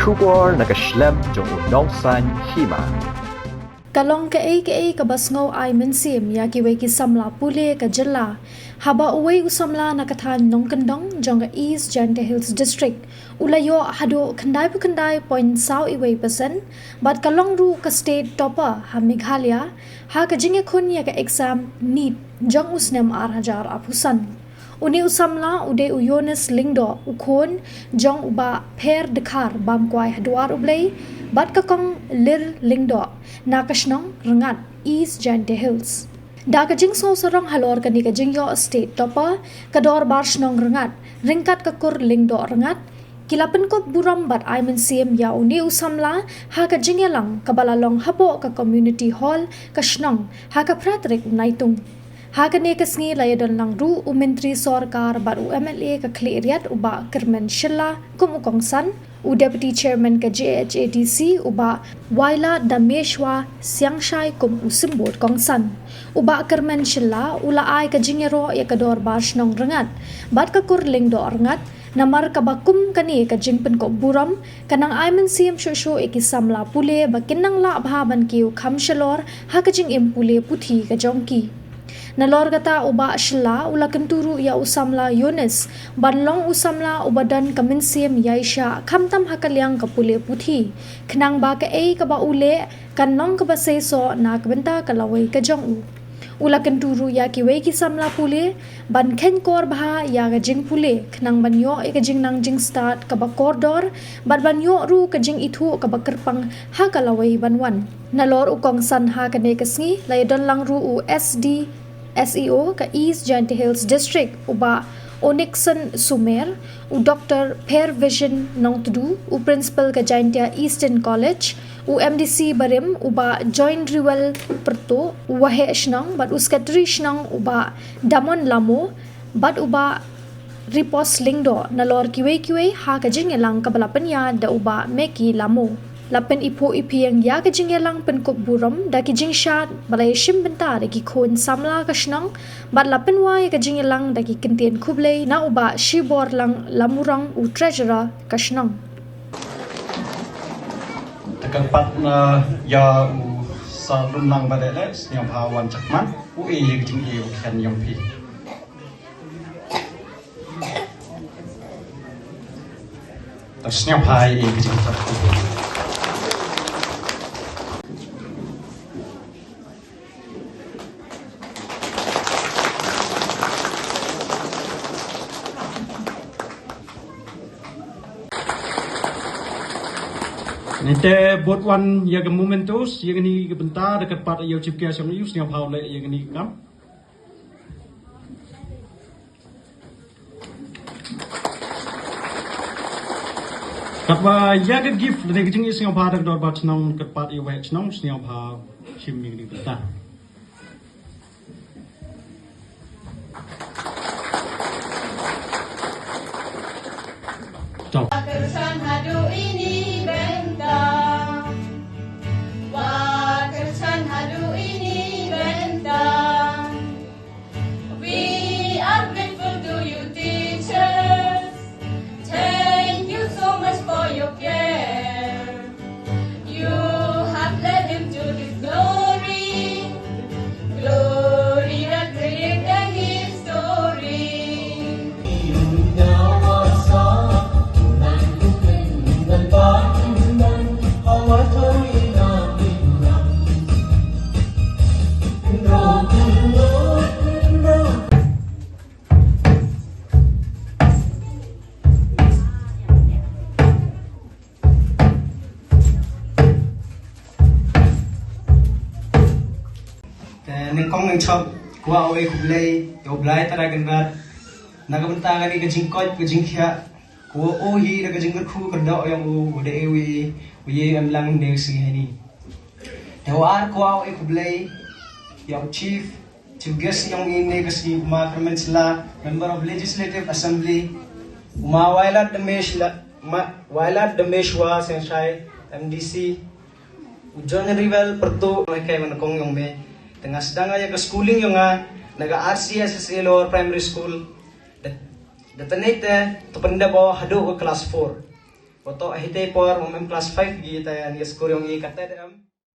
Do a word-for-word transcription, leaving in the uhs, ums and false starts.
Khubor na ka shlem jong u nongsan hima. Ka long kaei kaei kaba sngew ai mynsiem ïa kiwei ki samla pule ka jylla, haba uwei u samla na ka thaiñ Nongkyndong jong ka East Jaintia Hills District u la ïoh haduh khyndai phew khyndai point saw wei percent, bad ka long ruh ka state topper ha Meghalaya ha ka jingïakhun ïa ka exam NEET jong u snem ar hajar arphew san. Une u samla u dei u Yonis Lyngdoh, u khun jong u Bah Pher Dkhar Bamkwai Hadwar U Blei, bad ka Kong Lir Lyngdoh na ka shnong Rngat, East Jaintia Hills. Da ka jingsngewsarong halor kane ka jingïoh state topper, ka dorbar shnong Rngat ryngkat ka kur Lyngdoh Rngat ki la pynkup burom bad ai mynsiem ïa une u samla ha ka jingïalang kaba la long hapoh ka community hall ka shnong ha ka phra tarik u Naitung. Ha kane ka sngi la ïadon lang ruh u Myntri Sorkar bad u M L A ka Khliehriat u Bah Kyrmen Shylla kum u kongsan, u Deputy Chairman ka J H A D C u Bah Waila Dameshwa Siangshai kum u symbud kongsan. U Bah Kyrmen Shylla u la ai ka jingïaroh ïa ka dorbar shnong Rngat bad ka kur Lyngdoh Rngat, namar kaba kum kane ka jingpynkup burom ka nang ai mynsiem shuh shuh ïa ki samla pule ba kin nang lah bha ban kiew kham shalor ha ka jingim pule puthi ka jong ki. Nalor kata u Bah Shylla u la kyntu ruh ïa u samla Yonis ban long u samla uba don ka mynsiem ïaishah khamtam ha ka liang ka pule puthi, khnang ba kaei kaba u leh kan long kaba seisoh na ka bynta ka lawei ka jong u. U la kyntu ruh ïa kiwei ki samla pule ban kheiñ kor bha ïa ka jingpule khnang ban ïoh ïa ka jingnang jingstad kaba kordor bad ban ïoh ruh ka jingithuh kaba kyrpang ha ka lawei ban wan. Nalor u kongsan ha kane ka sngi la ïadon lang ruh u S D S E O ka East Jaintia Hills District u Bah Onyxon Sumer, u Doctor Pher Vision Nongtdu, u Principal ka Jaintia Eastern College, u M D C barim u Bah Joinriwel Pyrtuh, u Waheh Shnong bad u Secretary Shnong u Bah Damon Lamo bad u Bah Ripos Lyngdoh, nalor kiwei kiwei ha ka jingïalang kaba la pynïaid da u Bah Meki Lamo. La pyniphuh iphieng ïa ka jingïalang pynkup burom da ki jingshad ba la ïashim bynta da ki khun samla ka shnong, bad la pynwai ïa ka jingïalang da ki kyntien khublei na u Bah Shiborlang Lamurong, u Treasurer ka shnong. Te kan pat na ïa u Sir Lunlang Badele, sngewbha wan jakman, u e ïa ka jingïa u khian ïong phi. Te sngewbha ïa ka jingïa. Nangta bad wan ïa ka mementos, ïa kane ka bynta, da kat pat ïa u chief guest jong ngi, sngewbha leh ïa kane ka kam. Katba ïa ka gift lane ka jingïasngewbha da ka dorbar chnong, kat pat ïa u waheh chnong, sngewbha shim ïa kane ka bynta. Tau. Kyrsan haduh ini bynta. Wa kyrsan haduh ini bynta. We are grateful to you, teachers. Thank you so much for your care. You have led him to the glory, glory that created the history. Te nyngkong nyngshop, kwah u ai khublei ïa u Blai Trai Kynrad na ka bynta kane ka jingkoit ka jingkhiah, kwah u ai da ka jingkyrkhu kyrdoh ïa u, u da e u, u ïa em lang ne si hani. Te u ar kwah u ai khublei ïa u chief Chief guest jong ngi ne ka sngi, u ma Kyrmen Shylla, Member of Legislative Assembly, u ma Wailadmiki Shylla, ma Wailadmiki Shylla Sengshai, M D C, u John Rivel Pertu, ma kai man kong jong me, te nga sdang ïa ka schooling jong nga na ka R C S S A Lower Primary School, da, da tnai te, to pyndep haduh ka class four. Ko to hitei por mo mem class five gi te ni skur yong i kate de em.